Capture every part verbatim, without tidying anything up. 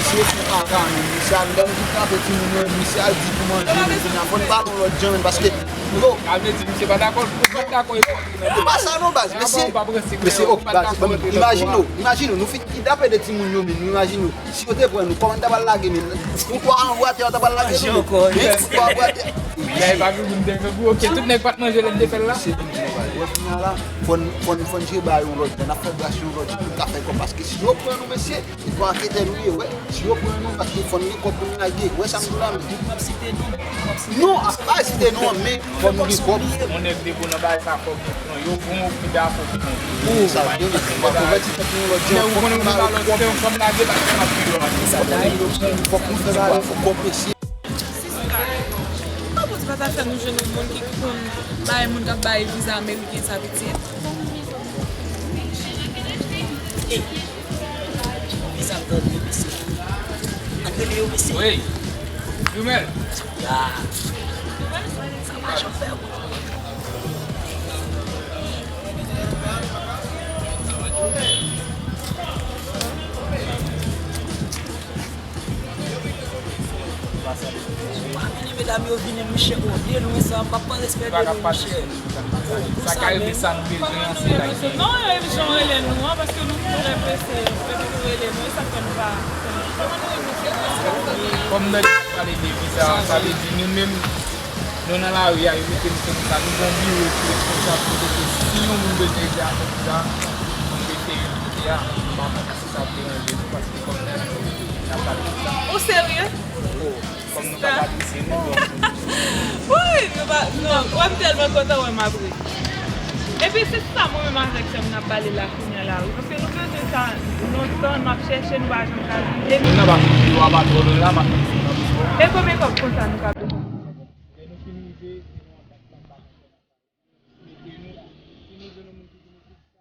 Mesye se kaka, men. Mesye al, lè nou fin frape timoun yo, mesye al di pou manje, men kounye a, fò n pale yon lòt jan, men, paske, yo, sa vle di, misye pa dakò, nou pa dakò, e pa sa non, baz, mesye, mesye, ok, baz, imajine w, imajine w, nou fin kidnape de timoun yo, men, imajine w, si yo te pran nou, kòman n ta pral lage, men, koutwa anvo atè, yo ta pral lage nou, men, koutwa anvo atè, mesye, ok, tout nèg pa t manje lè n te fè l la. Mesye, nou di nou pale, wè, kounye a la, fò n, fò n, fò n jere bagay yon lòt jan, n ap fè bras yon lòt jan, pou n ka fè kòb, paske si yo pran nou, mesye, se pou anketè nou ye, wè. Si yo pran nou, paske fò n gen kòb pou n lage. Wè sa m di w la, men. Non, a pa site non an, men fò n gen kòb. On nèg depo nan bagay sa, kòb nou pran. Yo pran, yo pran, fò n pran. Sa vle di, fò n konvèti tèt nou yon lòt jan. Fòk nou ba yo kòb. Fòk nou fè bagay, fòk kòb mesye. Sista, kòman pou ti pa ta fè nou jwenn yon moun ki konn bay moun k ap bay viza ameriken sa piti? Ey, viza m tande yo, mesye. Ann rele yo, mesye. Wi. Jumèl. Ya. Sa pa janm fè wout. Wa vini, medam yo vini, monchè, o, byen lwen sa, m pa pran respè de nou, monchè. O, konsa menm. Non, e jan w rele nou an, paske nou trè prese, epi nou rele nou, e sa k fè nou pa. Kòm nou pale de viza, sa vle di nou menm, nou nan lari a, yo mete nou sou sa, nou gen yon biwo ki responsab pou kote si yon moun bezwen ede avèk viza, nou mete yo kote a, nou pa konn si sa ap deranje nou, paske kòm nou, n ap pale de sa. Ou serye? Kòm nou pa patrisye, nou, donk. Wi, nou pa, non, wè m tèlman kontan wè m apre. Epi se sa mwen menm avèk sè m n ap pale la kounye a la, wi. Paske nou bezwen sa lontan, n ap chèche, nou pa janm ka jwenn. E nou nan pa fini, w ap atò lwen la, m ap fini nan biswa. E konbyen kòb konsa nou ka bezwen pou nou fè? Lè nou fin rive, se yon atak sa pa konprann. Mete nou, si nou jwenn yon moun ki vin isit,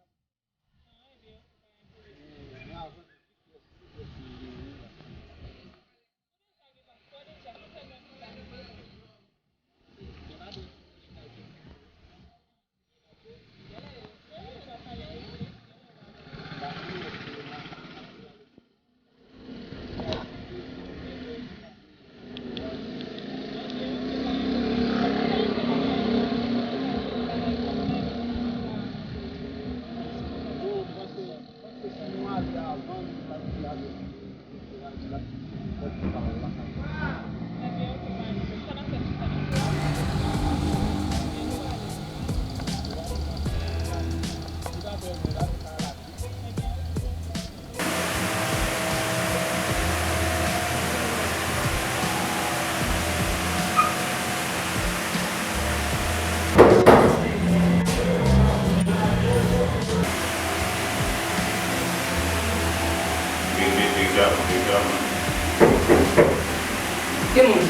Ki moun?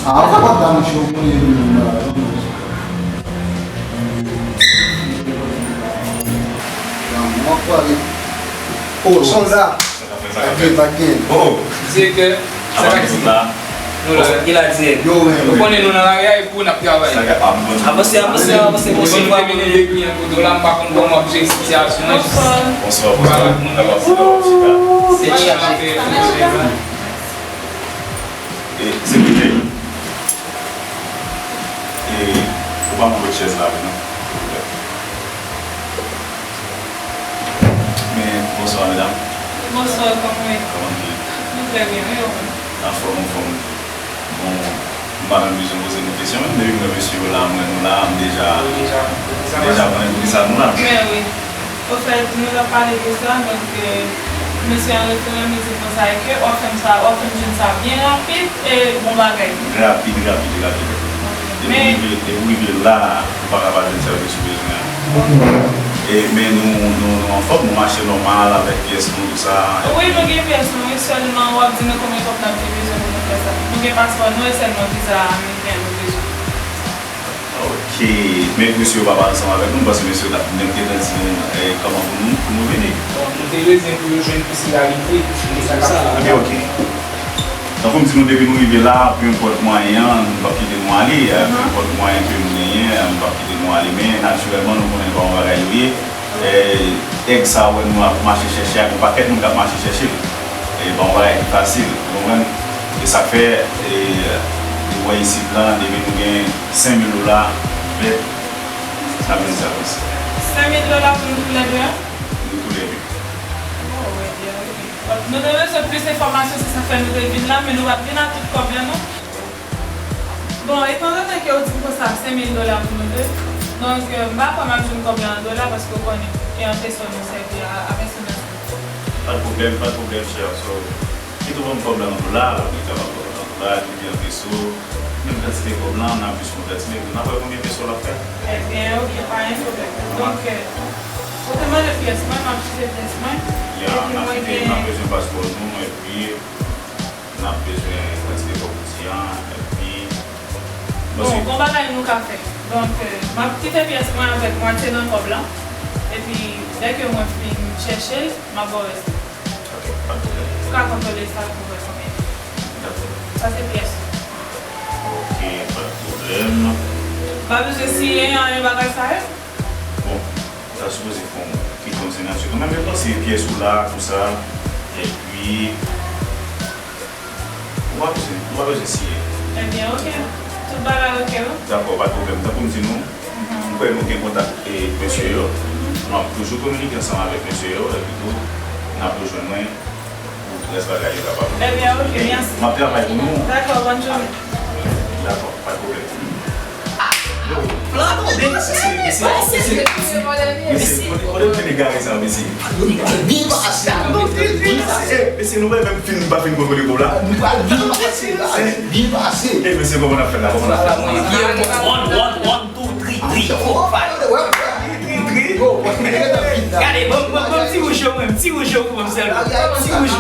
Ah, ou kapab ba misye yon kounye de moun la. Nan, mwen kwè li. Oh, sòlda. Pa gen, pa gen. Oh. Direktè, sa k ap di? Nou la, ki la dirèk. Yo, men. Nou konnen nou nan lari a, e pou n ap travay. Avanse, avanse, avanse, mesye, nou pa konnen. Depi nou vini depi yon kote la, m pa konn kòman w ap jere sitiyasyon an. Bonswa, bonswa. Bonswa, bonswa. Sa va, chita. Se chita. E, sekirite. E, ou pa mwen lòt chèz la, non? Men, bonswa, medam. Bonswa, kòman w ye? Kòman nou ye? Nou trè byen, wi, ou menm? Anfòm, anfòm. Bon, m pa menm bezwen poze nou kesyon, menm depi m wè mesye yo la, m wè nou la, m deja, m deja konnen poukisa nou la. Men wi. Ofèt, nou t ap pale de sa, donk, euh, mesye a retounen, li di konsa ke w ap fè m sa, w ap fè m jwenn sa byen rapid e bon bagay. Rapid, rapid, rapid. Depi w rive, depi w rive la, ou pa ka pa jwenn sèvis ou bezwen an. E, men nou, nou, nou anfòm, nou mache nòmal avèk pyès nou, tout sa. Wi, nou gen pyès nou, wi, sèlman w ap di nou konbyen kòb n ap gen bezwen pou nou fè sa. Nou gen paspò nou e sèlman viza ameriken nou bezwen. Ok, men mesye yo pa pale ansanm avèk nou, paske mesye yo t ap menm gentan di nou, eh, kòman pou nou, pou nou vini. Bon, nou te bezwen pou yo jwenn Priscilla Livré, se te sa k ap fè. Ebyen, ok. Tankou m di nou, depi nou rive la, peu importe mwayen an, nou p ap kite nou ale, eh, peu importe mwayen ke nou genyen, eh, nou p ap kite nou ale, men natirèlman, nou konnen kòman bagay yo ye. E, èg sa ou wè nou ap mache chèche a, gen yon pakèt moun k ap mache chèche l. E pa yon bagay ki fasil, ou konprann? E sa k fè, e, ou wè isit la, depi nou gen senk mil dola, vèt, n ap jwenn sa konsa. Senk mil dola pou nou toulède a? Nou toulède. Oh, ebyen, ok. Nou te bezwen plis enfòmasyon, se sa k fè nou te vin la, men nou pa t vin ak tout kòb la, non. Bon, etanzantan ke w di m konsa, senk mil dola pou nou de, donk, euh, m pa kwè m ap jwenn kòb la an dola, paske w konnen, e an peso nou sèvi a, a pèsonèl. Pa de pwoblèm, pa de pwoblèm, chè. So, kit ou ban m kòb la an dola, alò, nou kapab ban w an dola, kit li an peso, menm kantite kòb la, n ap jis konvèti, men n ap wè konbyen peso l ap fè. Ebyen, ok, pa gen pwoblèm. Donk, euh, ou te mande pyès mwen, m ap chèche pyès mwen. Ya, epi n ap mwen kite, gen n ap bezwen paspò nou, epi N ap bezwen kantite kòb ou di an, epi... Bon, gon bagay nou ka fè. Donk, euh, m ap kite pyès mwen avèk mwatye nan kòb lan. Epi, dèke mwen fin chèche l, m ap ba w rès la. Ok, pa de pwoblèm. Ou ka kontwole sa pou wè konbyen. Dakò. Sa se pyès. Ok, pa de pwoblèm. Pa bezwen siyen anyen bagay sa yo? Bon, ou ta sipoze fè yon kèk konsinyasyon kanmenm, men bon, se pyès ou la, tou sa. Epi, ou pa bezwen, ou pa bezwen siyen. Ebyen, ok. Tout bagay ok, wi. Dakò, pa de pwoblèm. Tankou m di nou, m kwè nou gen kontak, e, mesye yo. M ap toujou kominike ansanm avèk mesye yo, epi tou, n ap rejwenn mwen pou rès bagay yo kapab. Ebyen, ok, mèsi. M ap travay pou nou. Dakò, bòn jounen. Dakò, pa de pwoblèm. Plan tonbe. Mesye, mesye, mesye, mesye, kote, kote vin egare sa, mesye? Byen pase. Mesye, nou pa menm fin, pa fin kontwole kòb la. Nou pral byen pase la. Byen pase. E mesye, kòman n ap fè la? Kòman n ap fè? One, one, one, two, three, three, four, five. Three, three, three. Gade, ban m, ban m, ban m ti wouj yo, mwen, ti wouj yo pou mwen sèlman. Ti wouj yo.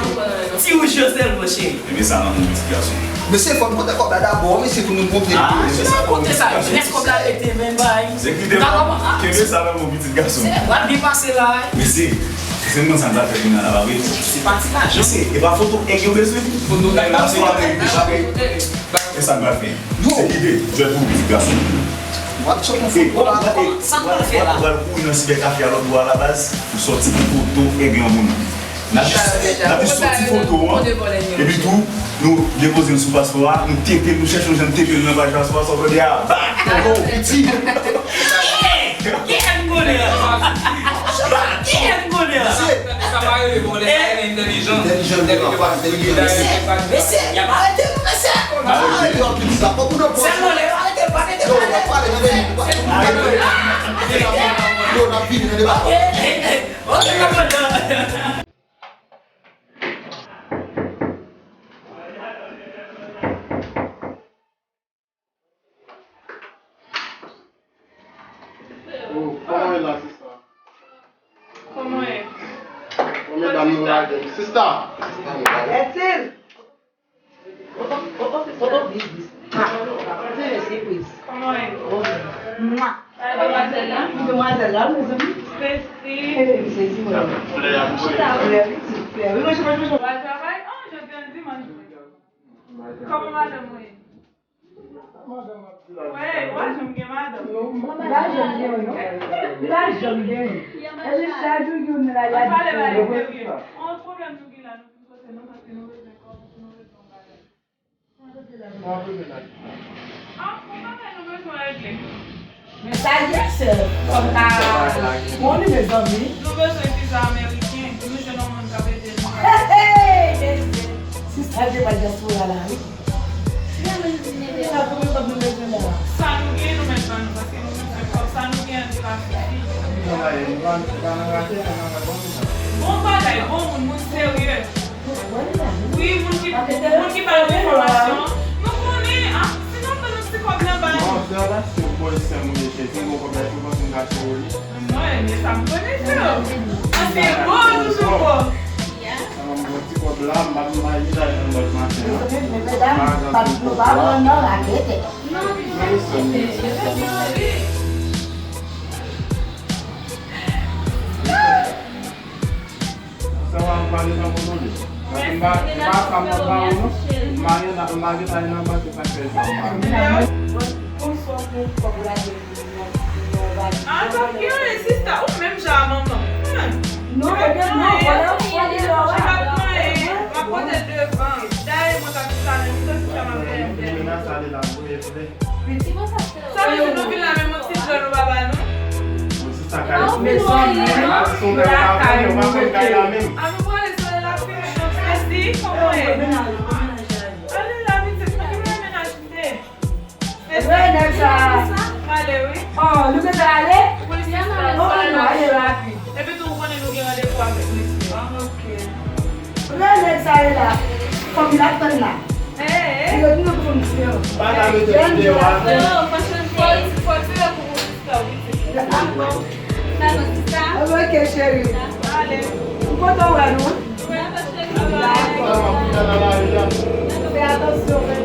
Ti wouj yo sèlman, cheri. Ebyen, sa nan men pitit gason. Mesye, fò n pote kòb la dabò, mesye, pou nou montre. Ah, mesye, sa pote sa, rès kòb la rete, men bay. Se kite, kenbe sa nan men pitit gason. Se, w ap byen pase la. Mesye, se mwen sa m ta fè jounen an la, pa vre? Se pati lajan. Mesye, e pa foto èg yo bezwen? Foto èg la, se pa, e sa m pral fè. Se kite, jwèt pou pitit gason. W ap tchòk yon foto la. Sa m pral fè la? Ou pral kouri nan sibè kafe a lòt bò a la baz, pou sòti foto èg lan pou nou. N ap jis, n ap jis sòti foto an, epi tou, nou depoze l sou paspò a, nou tepe l, nou chèche yon jan tepe l nan paj paspò a, sa w tande a, bak, poko, piti. Ki èg m konnen an? Ki èg m konnen an? Sa pa rele bon, lè sa rele entèlijan. Entèlijan, entèlijan. Mesye, mesye, y ap arete nou, mesye. Sèlman lè yo arete, pa mete pale. Yo, n ap vini nan deba. Ok, kòmandan. Oh, kòman w ye la, sista? Kòman w ye? Bon, medam, nou lage m. Sista! Etil! Oto, oto, oto biznis. Ah, se yon sipriz. Kòman w ye? Mwa. Demwazèl la? Demwazèl la, mezanmi. Sesi. Sesi, mwen. Flè a, flè. Flè, wi, ti flè. Wi, manje, manje, manje. W al travay? Ah, jodi a dimanch. Kòman madanm ou ye? Wè, w pa janm gen madanm. Li pa janm gen, non. Li pa janm gen. Epi chak jou youn la, y ap pale bagay serye. On pwoblèm nou gen la, nou fin poze nou paske nou bezwen kòb, nou bezwen yon bagay. Ah, on bagay nou bezwen regle. Men sa ye, sè, kòb la bon li, mezanmi. Nou bezwen viza ameriken pou nou jwenn yon moun k ap ede nou. Hey, hey, hey, hey. Sista, te pral dyaspora la, wi. Sa konbyen kòb nou bezwen la? Sa nou gen, nou mèt ban nou, paske nou bezwen kòb. Sa nou gen an, se pa fini. Bon bagay, bon moun, moun serye. Wi, moun ki, moun ki ba nou enfòmasyon. Nou konnen, ah, sinon, ban nou ti kòb nan ba nou. Non, sè la, se pou sè moun de Jezi, bon kòb la, se pou panse m ka sou li. Mwen, men sa m konnen, sè. An se bon, toujou bon. Bon ti kòb la, m pa, m pa vin la jan lòt maten an. Mezanmi, medam, pa, nou pa pran nan rakete. Sa va, m pale nan kontwole. Paske m pa, m pa sa m ap ba ou non. M pa gen, m pa gen sa nan bank, se sa k fè sa m pa. Ah, tanpri, sista, ou menm jan a manman. Mezanmi, mezanmi, mezanmi. A nou prale sou la fini, non, Stacy, kòman e? Ale la, pitit, mwen ki mennaj mwen. Stacy, nèg sa. Ale, wi. Oh, nou te ale? Wi, sista. Oh, nou ale rapid. Epi tou, ou konnen nou gen randevou avèk mesye. Ah, ok. Lè nèg sa ye la, fanmi l ap tann la. Li retoune pou fanmi l yo. Pa ta mete videyo a. Ok, cheri. M kontan wè nou. Dakò. Fè atansyon, men.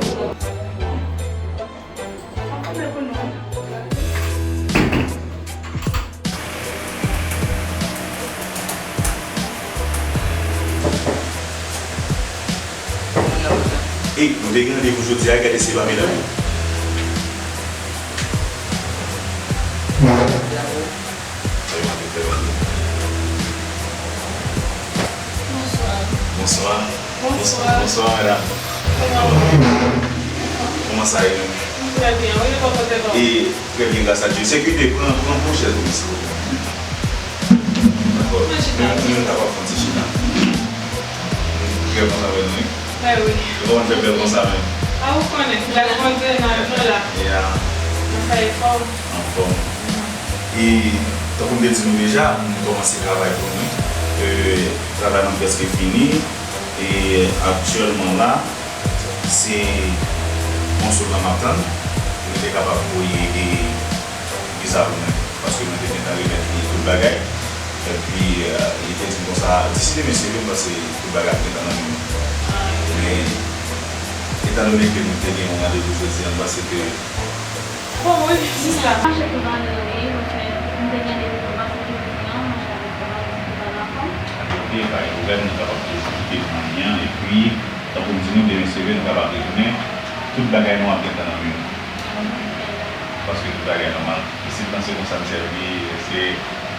Ey, nou te gen randevou jodi a, gade si e pa medam yo. Bonswa. Bonswa. Bonswa. Bonswa, medam. Kòman w ye? Kòman sa ye menm? M trè byen, wi, e bò kote nou? E, trè byen, gras a Dye. Sekirite, pran, pran pwochèz ou, silvouplè. Dakò. Nou, nou menm kapab fè yon ti chita. M trè kontan wè nou, wi. Mè wi. Yo pa konn fè bèl konsa menm. A, ou konnen, gras Bondye, n ap la. Ya. N ap fè efò. Anfòm. E, tankou m te di nou deja, nou kòmanse travay pou nou. E, travay nou prèske fini. E, aktyèlman la, se konsul lan m ap tann. Pou nou te kapab voye, e, viza pou mwen. Paske mwen te gentan remèt li tout bagay. Epi, e, li te di m konsa, disi demen, se vre, m panse tout bagay ap gentan nan men nou. Men, etandone ke nou te gen yon randevou jodi a, m panse ke Bon, wi, sista. Mache tou va nan li, mwen fè, m te gen de tou, m pa fè tou li an, mache avèk tou va nan tou va nan fòm. Ok, pa gen pwoblèm, nou kapab toujou kite fanmi an, epi, tankou m di nou, demen se vre, nou kapab retounen, tout bagay nou ap gentan nan men nou. Paske tout bagay nòmal. Isit lan se konsa n sèvi, se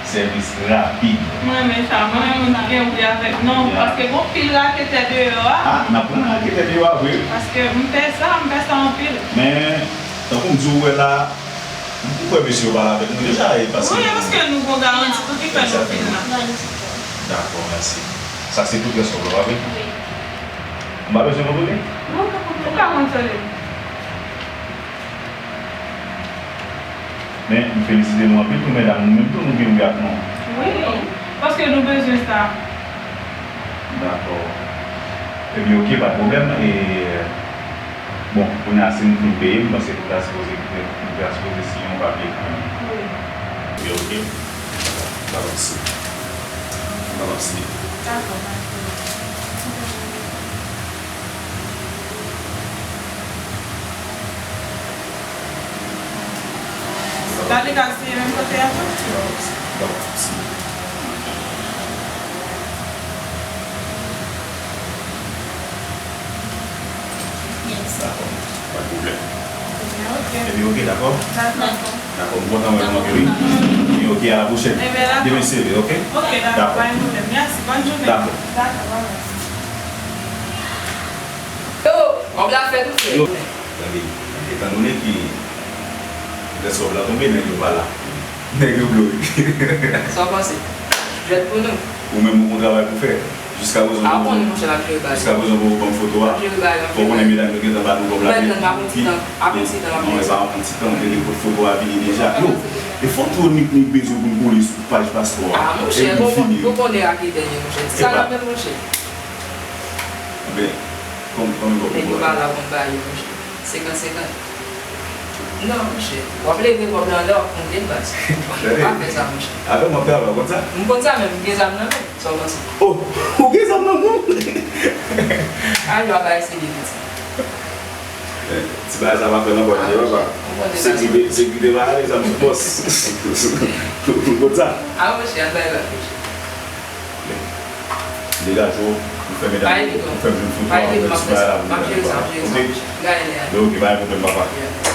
sèvis rapid. Mwen renmen sa, mwen renmen moun ki gen bri avèk non, paske gon pil raketè deyò a. A, n ap pran raketè deyò a vre. Paske m pè sa, m pè sa anpil. Men, tankou m di w wè la, m kwè mesye yo pale avèk nou deja, e paske... Wi, paske nou gon garanti tou ki fè nou vin la. Dakò, mèsi. Sa se tout rès kòb la, pa vre? Wi. M pa bezwen kontwole? Non, ou ka kontwole. Ou ka kontwole. Men, m felisite nou anpil tou, medam, nou menm tou, nou gen bri ak non. Wi, paske nou bezwen sa. Dakò. Ebyen, oke, pa de pwoblèm. E, bon, kounye a, si nou fin peye, m panse nou ta sipoze kite, nou ta sipoze siyen yon papye kanmenm. Wi. Ebyen, oke. M pa p ap siyen. M pa p ap siyen. Dakò, pa de pwoblèm. Gade kal siyen menm kote a tou. Dakò, pa de pwoblèm. Ebyen, oke. Ebyen, oke, dakò? Dakò. Dakò, m kontan wè nou anpil, wi. Ebyen, oke, a la pwochèn. Ebyen, dakò. Demen se vre, oke? Oke, dakò, pa gen pwoblèm. Mèsi, bòn jounen. Dakò. Dakò, bye bye. Yo, kòb la fèt ou fè? Yo, tande, etandone ke lè kòb la tonbe, nèg yo pa la. Nèg yo bloke. Sa w panse? Jwèt pou nou. Ou menm ou gon travay pou fè. Jiskaprezan ou poko ban m foto a. Fò w konnen medam yo gentan ba nou kòb la. Mwen tann apre yon ti tan, apre yon ti tan. Non, e pa yon ti tan, ou te gen foto a vini deja. Yo, e foto nou bezwen pou n kole sou paj pastò a. A, monchè, ou konnen raketè ye, monchè. Ti sa la menm, monchè. Enben, kon-, konbyen kòb ou pran? Nèg yo pa la pou n ba yo, monchè. Senkant senkant. Non, monchè. W ap leve kòb la anlè, w ap konte l, baz. Pa fè sa, monchè. Avè m w ap travay, w konn sa? M konn sa, men m gen zam nan men m. Sa w panse? Oh, ou gen zam nan men w? Al jwe a bay se de piti. Eh, ti bagay sa pa fè nan kò, tande papa. Sekirite, sekirite pa ale, zam sou pòs. Ou konn sa? A, monchè, al bay bal, monchè. Degaje w, ou fè medam yo, ou fè m jwenn foto a, ou fè ti bagay la pou mwen. Ok? Men ok, pa gen pwoblèm, papa.